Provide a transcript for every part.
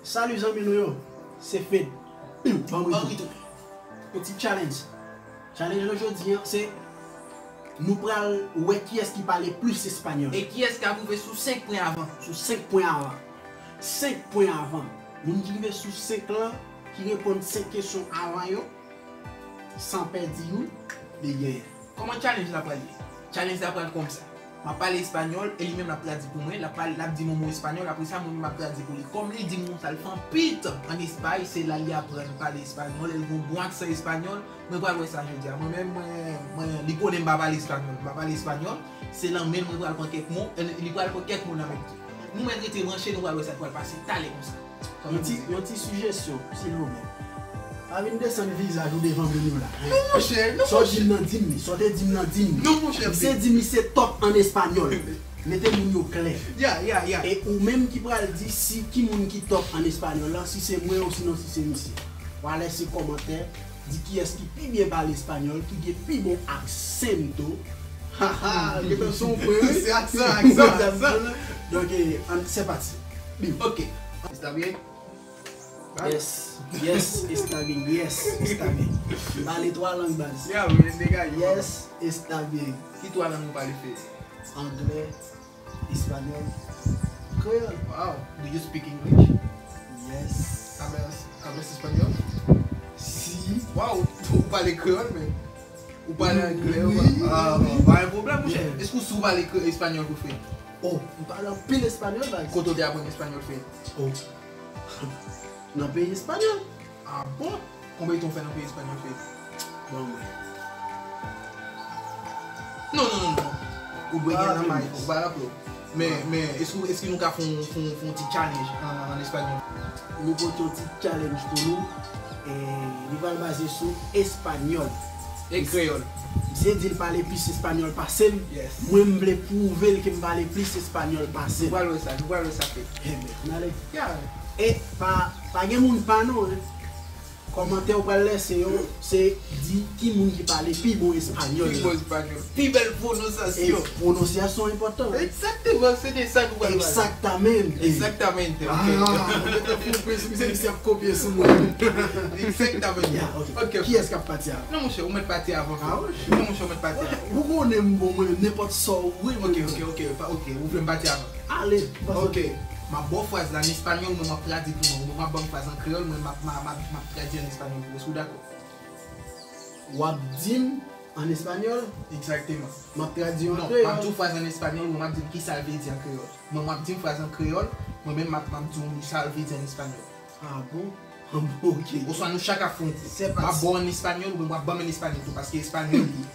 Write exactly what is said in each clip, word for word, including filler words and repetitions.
Salut zanmi nou yo, se Fed. Ban m ritou. Yon ti challenge. Challenge nou jodi an, se nou pral wè kiyès ki pale plis espanyòl. E kiyès k ap rive sou senk pwen avan? Sou senk pwen avan. Senk pwen avan. Moun ki rive sou senk lan, ki reponn senk kesyon avan yo, san pèdi youn, li genyen. Kòman challenge la pral ye? Challenge la pral kòmsa. M ap pale espanyòl e li menm l ap tradui pou mwen, l ap pale, l ap di m yon mo espanyòl, apre sa mwen menm m ap tradui pou li. Kòm li di m konsa l fè anpil tan ann Espay, se la li aprann pale espanyòl, e l gen yon bon aksan espanyòl, mwen pral wè sa jodi a. Mwen menm, mwen, mwen, li konnen m pa pale espanyòl, m pa pale espanyòl, se nan men l mwen pral pran kèk mo, e li pral pran kèk mo nan men m tou. Nou mèt rete branche, nou pral wè sa k pral pase talè konsa. Yon ti, yon ti sijesyon, silvouplè. Pa vin desann vizaj ou devan moun yo la. Non, monchè, non, monchè. Sa w di m nan, di m li. Sa w te di m nan, di m li. Non, monchè. Misye di misye top an espanyòl. Mete moun yo klè. Ya, ya, ya. E ou menm ki pral di si ki moun ki top an espanyòl la, si se mwen ou sinon si se misye. W a lèse kòmantè, di kiyès ki pi byen pale espanyòl, ki gen pi bon aksento. Haha, gentan se yon pwen, wi. Se aksan, aksan, aksan. Donk, eh, ann, se pati. Bim. Ok. Está bien? Yes, yes, está bien, yes, está bien. M pale twa lang, baz. Ya, men degaje. Yes, está bien. Ki twa lang ou pale, Fed? Anglè, espanyòl, kreyòl. Wow, do you speak English? Yes. Hablas, hablas español? Si. Wow, ou pale kreyòl, men. Ou pale anglè, ou pa, ah, pa gen pwoblèm, monchè. Yeah. Èske ou si w pale kre-, espanyòl tou, Fed? Oh, m pale anpil espanyòl, baz. Kote w te aprann espanyòl, Fed? Oh. Nan peyi espanyòl. Ah bon? Konbyen tan w fè nan peyi espanyòl, Fed? Bon, mwen. Non, non, non, non. Ou dwe gen nan may, ou pa raple w. Men, men, èske, èske nou ka fè yon, fè yon, fè yon ti challenge an, an espanyòl? Nou pote yon ti challenge pou nou. E li pral baze sou espanyòl. E kreyòl. Misye di l pale plis espanyòl pase m. Yes. Mwen, m vle pwouve l ke m pale plis espanyòl pase l. Nou pral wè sa, nou pral wè sa, Fed. Enben, ann ale. Yeah. E pa, pa gen moun pa nou, en. Kòmantè ou pral lèse yo, se di ki moun ki pale pi bon espanyòl la. Pi bon espanyòl. Pi bèl pwononsasyon. E pwononsasyon enpòtan, wi. Exactement, se de sa nou pral pale. Exactamente. Exactamente, ok. Ah, mwen te fè yon plis, misye, misye ap kopye sou mwen. Exactamente. Ya, ok. Ok, ok. Kiyès k ap pati avan? Non, monchè, ou mèt pati avan. Ah, wi. Non, monchè, ou mèt pati avan. Ou konnen m bon, mwen, nenpòt sa w vle, mwen. Ok, ok, ok, pa, ok, ou vle m pati avan. Ale, pase. Ok. M ap ba w fraz la an espanyòl, mwen m ap tradui pou mwen. Ou menm w ap ban m fraz an kreyòl, mwen m ap, m ap, m ap, m ap tradui an espanyòl pou ou. Èske w dakò? W ap di m an espanyòl? Exactement. M ap tradui an kreyòl. Non, m ap di w fraz an espanyòl, mwen m ap di w kisa l vle di an kreyòl. Mwen, m ap di w fraz an kreyòl, mwen menm m ap, m ap di w sa l vle di an espanyòl. Ah bon? Ah bon, ok. Oswa nou chak ap fè yon kou. Se pati. M ap ba w an espanyòl, oubyen w ap ban m an espanyòl tou, paske espanyòl li ye.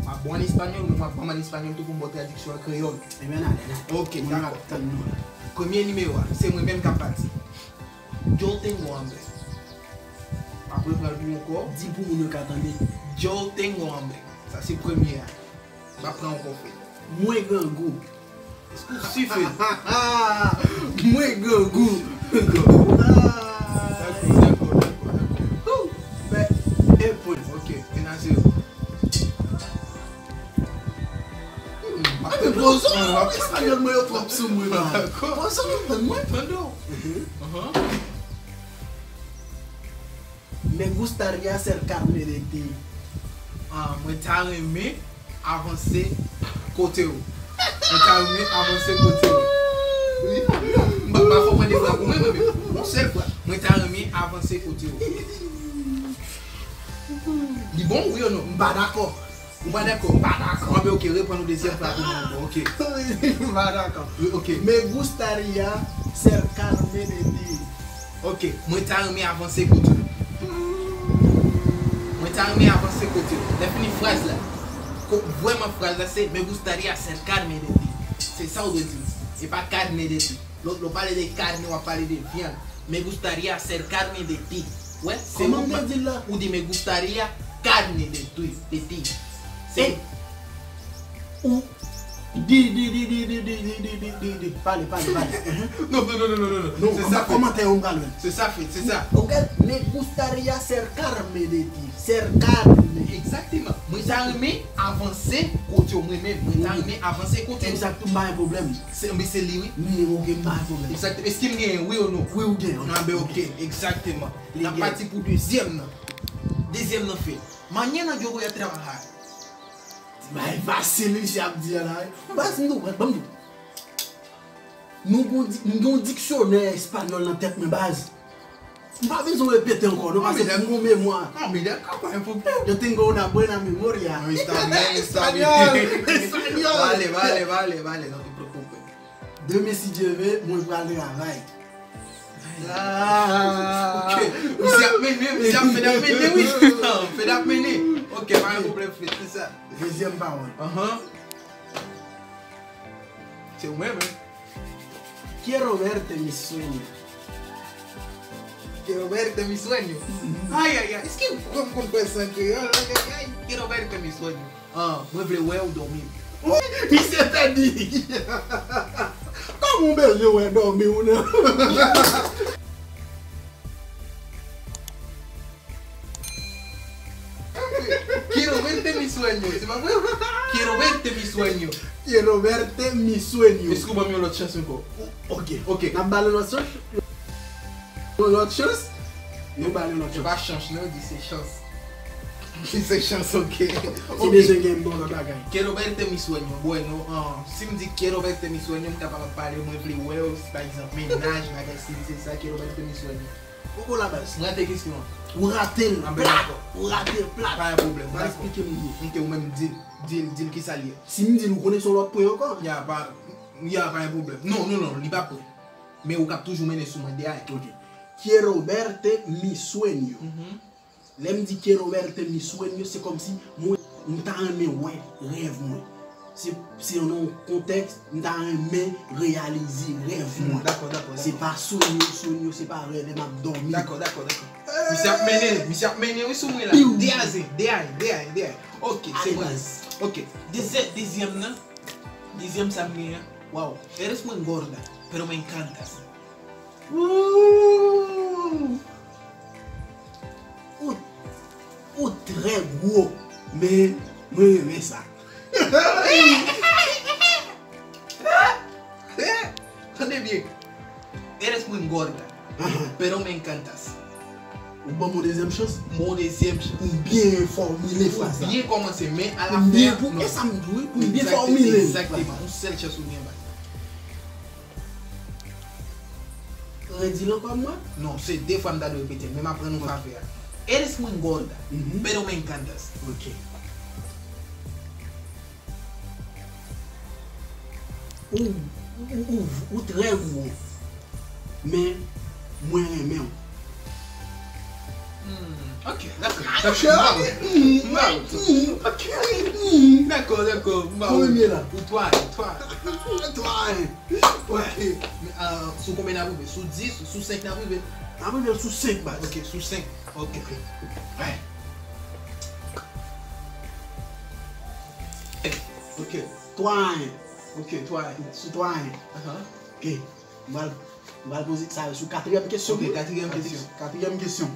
M ap ba w an espanyòl, oubyen w ap ban m an espanyòl tou pou m ba w tradiksyon an kreyòl. Ebyen, n ale, n ale. Ok, dakò. Moun yo ap tann nou la. Premye nimewo a, se mwen menm k ap pati. Yo tengo hambre. M ap repran l pou ou ankò. Di l pou moun yo ka tande. Yo tengo hambre. Sa se premye a. M ap pran ankò, Fed. Mwen grangou. Èske w si, Fed? Mwen grangou. Dakò, dakò, dakò, dakò. Hoo! Men, en pwen. Ok, en a zewo. Hmm, m ap tann ou. Espanyòl mwen yo twòp sou mwen la. Dakò. Poze w, tann mwen. Tande w. Mhm. Ahan. Me gustaría acercarme de ti. Ah, mwen ta renmen avanse kote w. Mwen ta renmen avanse kote w. Wi. M pa, m pa konprann li pou mwen, mwen menm. Yon sèl fwa. Mwen ta renmen avanse kote w. Li bon, wi ou non? M pa dakò. Ou pa dakò? M pa dakò. Anben, ok, reprann yon dezyèm fwa pou mwen ankò, ok. M pa dakò. Wi, ok. Me gustaría acercarme de ti. Ok, mwen ta renmen avanse kote w. Mwen ta renmen avanse kote w. Lè fini fraz la, ko-, vrèman fraz la se, me gustaría acercarme de ti. Se sa w dwe di. E pa carne de ti. Lè w, lè w pale de carne, w ap pale de vyann. Me gustaría acercarme de ti. Wè, se kòman ou m te di l la? Ou di me gustaría carne de ti, de ti. Se ou Di, di, di, di, di, di, di, di, di, di, di. Pale, pale, pale. Mhm. Non, non, non, non, non, non. Non, C'est anba ça, fait. Kòmantè yo m pral wè. C'est ça, fait. C'est ça. Ok, me gustaría acercarme de ti. Acercarme. Exactement. Mwen ta renmen avanse kote w, mwen menm. Mwen ta renmen avanse kote w. Exactement, pa gen pwoblèm. Se, men se li, wi. Ni ok, pa gen pwoblèm. Exactement. Èske m genyen, wi ou non? Wi, ou genyen. Ah, ben, ok. Exactement. Li N ap genyen. Pati pou dezyèm nan. Dezyèm nan fè. Mañana yo voy a trabajar. Bay fasil, misye ap di la. Baz, nou, ban m di. Nou gon di- nou gon diksyonè espanyòl nan tèt mwen, baz. M pa bezwen repete ankò, non, paske m gon memwa. Ah, men dakò, pa gen pwoblèm. Yo tengo una buena memoria. No, está bien, está bien. Espanyòl, espanyòl. Vale, vale, vale, vale. No te preocupes. Demen, si Dye ve, mwen pral travay. Ah, ok. Misye ap mennen, misye ap fè ap mennen, wi. Fè ap mennen. Ok, pa gen pwoblèm, fè, se sa. Dezyèm pawòl. Ahan. Se ou menm, hein? Quiero verte mi sueño. Quiero verte mi sueño. Ay, ay, ay. Èske m konn pale sa an kreyòl? Ay, ay, ay. Quiero verte mi sueño. Ah, mwen vle wè ou dòmi m. Misye pèdi. Kòman w bezwen wè dòmi w nan? Quiero verte mi sueño. Se pa vre? Quiero verte mi sueño. Quiero verte mi sueño. Èske ou ban m yon lòt chans ankò? Ok. Ok. N ap ba l yon lòt chans. Yon lòt chans. Nou ba l yon lòt Se chans. Pa chans, non, di se chans. Di se chans, ok. Si bezwen gen bon lòt bagay. Quiero verte mi sueño. Bueno, ah, si m di quiero verte mi sueño, m kapab ap pale, mwen vle wè w, si pa egzanp, mennaj, bagay si se sa, quiero verte mi sueño. Poko la baz. M rate kesyon an. Ou rate l. Ah, ben, Plat. dakò. Ou rate l plat. Pa gen pwoblèm, Mwen dakò. Eksplike m li. Ok, ou menm di l, di l, di l kisa l ye. Si m di l, ou konnen se yon lòt pwen ankò. Ya, pa, ya, pa gen pwoblèm. Non, non, non, li pa prè. Men ou kap toujou mennen sou mwen de ay. Ok. Quiero verte mi sueño. Lè m di quiero verte mi sueño, se kòmsi mwen, m ta renmen wè rèv mwen. Se, se nan yon kontèks, m ta renmen reyalize rèv mwen. Dakò, dakò, Se dakò. Pa sonye, sonye, se pa rèv, lè m ap dòmi. Dakò, dakò, dakò. Misye ap mennen, misye ap mennen, wi, sou mwen la. Piu. De a zen, de ay, de ay, de ay. Ok, se Ale, mwen. baz. Ok. Dezye-, dezyèm nan. Dezyèm sa m genyen. Wow. Eres muy gorda, pero me encantas. Ooh. Ou, ou trè gwo, men mwen renmen sa. Tande byen. Eres muy gorda, pero me encantas. Ou ban m yon dezyèm chans? Mon dezyèm chans. Pou m byen fòmile Pou fraz la. Byen kòmanse, men a la Pou m fen byen, an, pou, non. E sa m di, wi, pou m byen Exact-, fòmile. Exactement. Yon sèl chans ou gen, baz. Redi l ankò, mwen? Non, se de fwa m ta dwe repete, men m ap rann ou favè a. Eres muy gorda, Mhm. Pero me encantas. Ok. Ou, ou, ou, ou trè gwo, men mwen renmen w. Hmm, ok, dakò. Dakò. Dakò. Dakò, dakò. Konbyen m ye la? Ou twa, twa. Twa, en. Ok. Men, ah, sou konbyen n ap rive? Sou dis, sou senk n ap rive? N ap rive sou senk, baz. Ok, sou senk. Ok. Ok. Twa, en. Ok, twa. Sou twa, en. Ahan. Ok. M pral, m pral poze sa sou katriyèm kesyon. Ok, katriyèm kesyon. Katriyèm kesyon.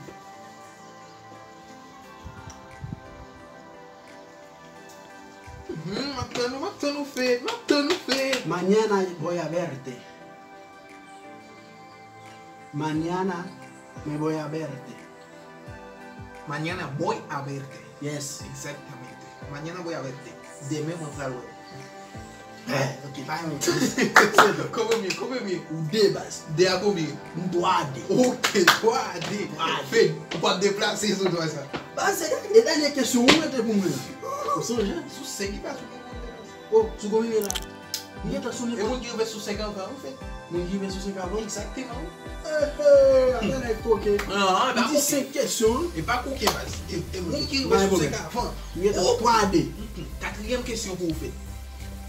Hmm, m ap tann ou, m ap tann ou, Fed, m ap tann ou, Fed. Mañana voy a verte. Mañana me voy a verte. Mañana voy a verte. Yes. Exactamente. Mañana voy a verte. Demen mwen pral wè. Eh, ok, pa yon. Konbyen, konbyen? Ou de, baz. De a konbyen? M twa de. Ok, twa a de. Twa a de. Fed, ou p ap deplase sou twa sa. Baz, se e dènye kesyon ou mete pou mwen la. Ou sonje? Sou senk, li pa sou konbyen? Oh, sou konbyen la? M gentan sou E nenpòt. Moun ki rive sou senk anvan ou, Fed? Moun ki rive sou senk anvan? Exactement. Eh, eh, atè nèg koke. Ah, ah, M di senk kesyon. E pa koke, baz. E, e moun ki rive Bay sou pwoblèm. senk anvan. M gentan twa de. Katriyèm kesyon pou ou, Fed.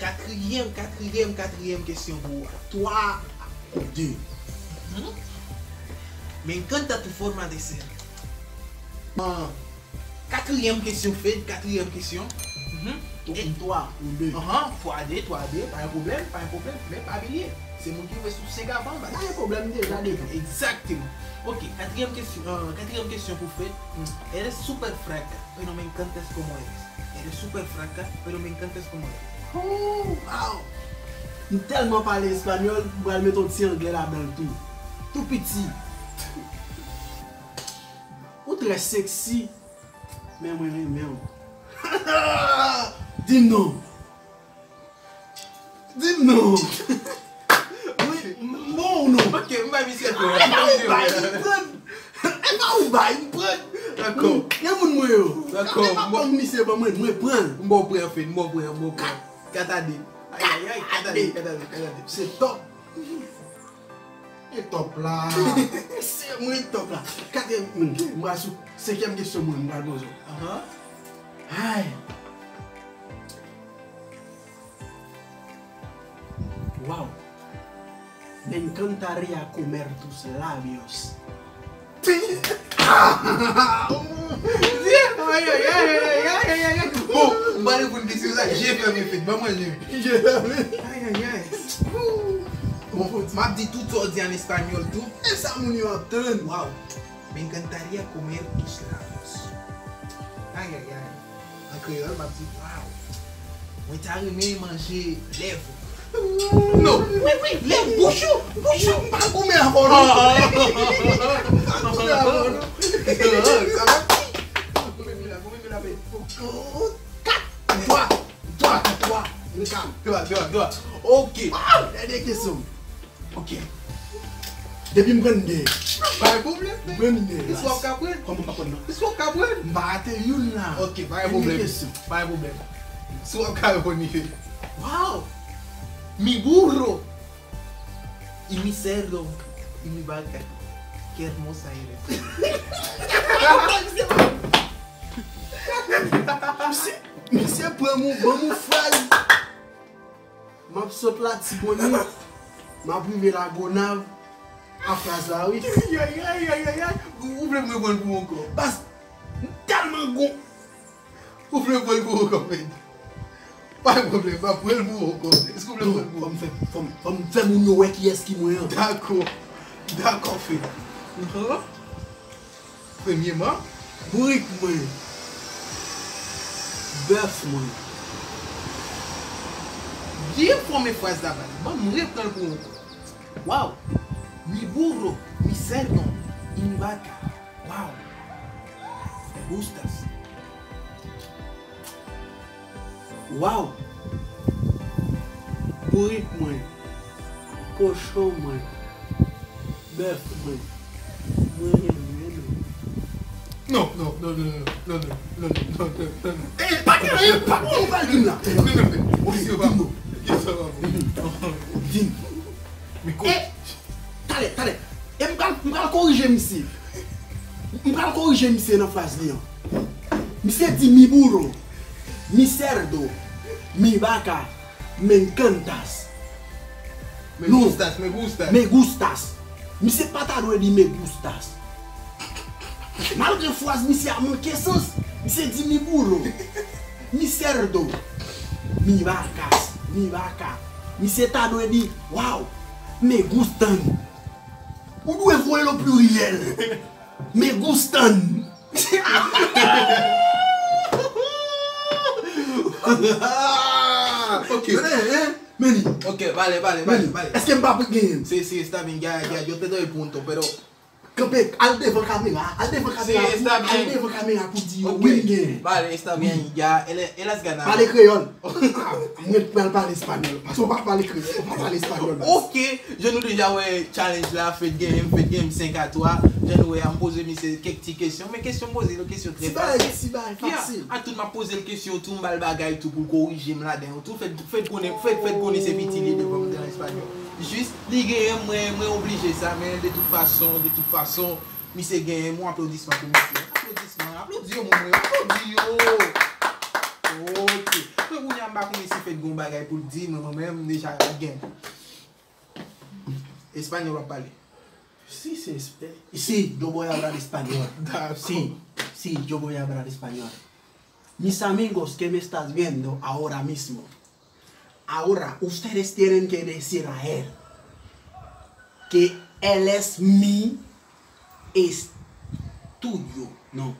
Katriyèm, katriyèm, katriyèm kesyon pou ou. Twa de. Me encanta tu forma de ser. Ah, katriyèm kesyon, Fed, katriyèm kesyon. Mhm. Ou twa, ou de. Ahan, twa de, twa de, pa gen pwoblèm, pa gen pwoblèm. Men pa bliye, se moun ki rive sou senk avan, pa gen pwoblèm deja devan. Egzakteman. Ok, katriyèm kesyon, euh, katriyèm kesyon pou Fed. Hmm. Eres súper flaca, pero me encantas como eres. Eres súper flaca, pero me encantas como eres. Oh, wow! M tèlman pale espanyòl, m pral mete yon ti anglè ladan l tou. Tou piti. Ou trè seksi, men mwen renmen w. Di m non. Di m non. Wi, m bon ou non? Ok, m bay misye fè. E pa ou bay, m pran. E pa ou bay, m pran. Dakò. Gen moun mwen yo. Dakò. E pa ban misye ban mwen, mwen pran. M bon pran, Fed, m bon pran, m bon pran. Katade. Ay, ay, ay, katade, katade, katade. Se top. E top la. Se mwen top la. Katriyèm, m pral sou senkyèm kesyon mwen, m pral poze w. Ahan. Ay. Wow. Me encantaría comer tus labios. Ay, ay, ay. Bon, m pa reponn kesyon sa. Je fèmen, Fed. Ban mwen je. Je fèmen. Ay, ay, ay. Bon, m ap di tout sa w di an espanyòl tou. E sa moun yo ap tann. Wow. Me encantaría comer tus labios. Ay, ay, ay. An kreyòl, m ap di, waw. Mwen ta renmen manje lèv ou. Non, wi, wi, lèv, bouch ou, bouch ou. M pa goumen avè w, non. M pa goumen avè w, non. Sa va? Konbyen nou la, konbyen nou la fè? Kat, twa, twa, twa, m kat. Twa, twa, twa. Ok. Dènye kesyon. Ok. Depi m pran de. Pa gen pwoblèm. M pran de. Kisa w ap ka pran? Kòman m pa pran non? Kisa w ap ka pran? M pa rate youn la. Ok, pa gen pwoblèm. Dènye kesyon. Pa gen pwoblèm. Si w ap ka reponn li. Wow! Mi burro y mi cerdo y mi vaca. Qué hermosa eres. Misye, misye pran m, ban m yon fraz. M ap sot Latibonit, m ap rive Lagonav a fraz la, wi. Ay, ay, ay, ay, ay, ay. Ou, ou vle m reprann pou ankò? Baz, m tèlman gon. Ou vle m reprann pou ankò, Fed? Pa gen pwoblèm, m ap reprann pou ankò. Èske ou vle m reprann pou ankò? Fò m fè, fò m, fò m fè moun yo wè kiyès ki mwen an. Dakò. Dakò, Fed. Ahan. Premyeman, bourik mwen, bèf mwen. Byen fòme fraz la, baz. Ban m reprann l pou ou ankò. Wow! Mi burro, mi cerdo y mi vaca. Wow! Me gustas. Waw! Bourik mwen, kochon mwen, bèf mwen, mwen renmen nou. Non, non, non, non. Eh, pa gen anyen, pa gen anyen, pa gen anyen la. Non, non, non. Ok, di m non. Di m. Men ko- Eh, talè, talè. E m pral, m pral korije misye. M pral korije misye nan fraz li an. Misye di mi burro, mi cerdo, mi vaca, me encantas. Me gustas, me gustas. Me gustas. Misye pa ta dwe di me gustas. Malgre fraz misye a manke sans, misye di mi burro, mi cerdo, mi vacas, mi vaca. Misye ta dwe di, waw, me gustan. Ou dwe voye l o pliryèl. Me gustan. Ok. Men li. Ok, vale, vale, vale, vale. Èske m pa genyen? Sí, sí, está bien, ya, ya, yo te doy el punto, pero Kanpe, al devan kamera, al devan kamera pou, al devan kamera pou di yo wi m genyen. Vale, está bien, ya, él, él has ganado. Pale kreyòl. Mwen pral pale espanyòl. Paske w pa pale kreyòl, w pa pale espanyòl, baz. Ok, jan nou deja wè challenge la, Fed genyen m, Fed genyen m senk a twa. Jan nou wè a, m poze misye kèk ti kesyon, men kesyon m poze yo, kesyon trè fasil. Ti bagay, ti bagay fasil. A tout, m ap poze l kesyon tou, m ba l bagay tou pou l korije m ladan yo tou. Fed, Fed konnen, Fed, Fed konnen se piti li ye devan m nan espanyòl. Jis, li genyen m, mwen, mwen oblije sa, men de tout fason, de tout fason, misye genyen m, yon aplodisman pou misye. Aplodisman, aplodi yo, moun mwen, aplodi yo. Ok. Men kounye a, m pa konnen si Fed gen yon bagay pou l di, men mwen menm, m deja gen. Espanyòl w ap pale? Sí, sí, es-, eh, sí, yo voy a hablar español. Dakò. Sí, sí, yo voy a hablar español. Mis amigos que me estás viendo ahora mismo. Ahora, ustedes tienen que decir a él que él es mi estudio. No.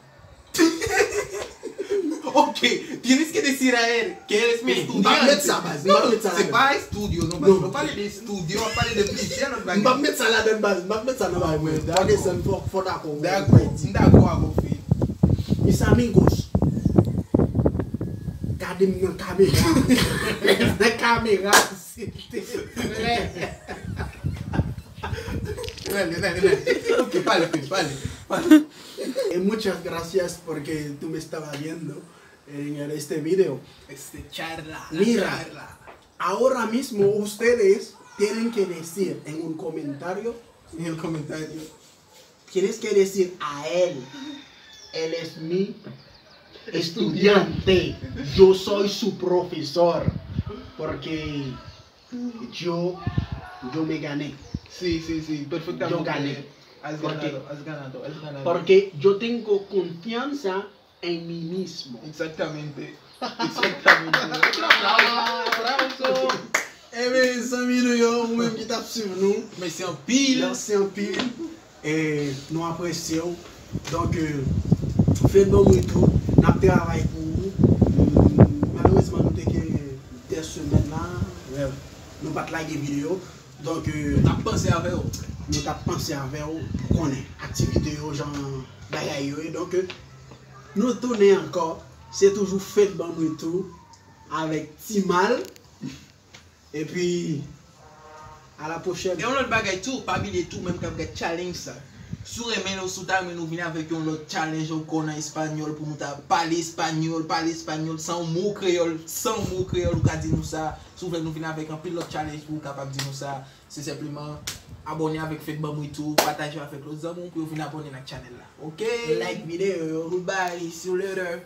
Ok, tienes que decir a él que él es mi estudiante. M p ap met sa, baz. M p ap met sa ladan. Se pa estudio, non, baz. Non. Nou pale de estudio, nou pale de plizyè lòt bagay. M p ap met sa ladan, baz. M p ap met sa nan bagay mwen. Fò desann, fò, fò dakò. Dakò, m dakò avè w, Fed. Mis amigos, gade m nan kamera. Nan kamera, silteplè. Dale, dale, dale. Ok, pale, Fed, pale, pale. Eh, muchas gracias porque tú me estabas viendo en este video. Este charla, la Mira, charla. Ahora mismo ustedes tienen que decir en un comentario, en el comentario, tienes que decir a él, él es mi estudiante, yo soy su profesor, porque yo, yo me gané. Sí, sí, sí, perfectamente. Yo gané. Has ganado, has ganado, has ganado. Porque yo tengo confianza en mí mismo. Exactamente. Exactamente. Otro aplauso. Aplauso. Ebyen, zanmi nou yo, ou menm ki t ap swiv nou, mèsi anpil. Mèsi anpil. E nou apresye w. Donk, euh, Fed ban m retou, n ap travay pou ou. Malerezman, nou te gen de semèn la, nou pa t lage videyo. Donk, euh, nou t ap panse avè w. Nou t ap panse avè w, ou konnen aktivite yo, jan bagay yo ye. Donk, euh, nou tounen ankò. Se toujou Fed ban m retou avèk Timal. Epi, a la pwochèn. E yon lòt bagay tou, pa bliye tou, menm k ap gad challenge sa. Si w renmen l, si w ta renmen nou vin avèk yon lòt challenge ankò nan espanyòl pou nou ta pale espanyòl, pale espanyòl, san yon mo kreyòl, san yon mo kreyòl, ou ka di nou sa. Si w vle nou vin avèk anpil lòt challenge pou w kapab di nou sa, se senpleman abòne avèk Fed Ban M Ri Tou, pataje avèk lòt zanmi w pou yo vin abòne nan channel la. Ok? Like videyo yo. Goodbye, see you later.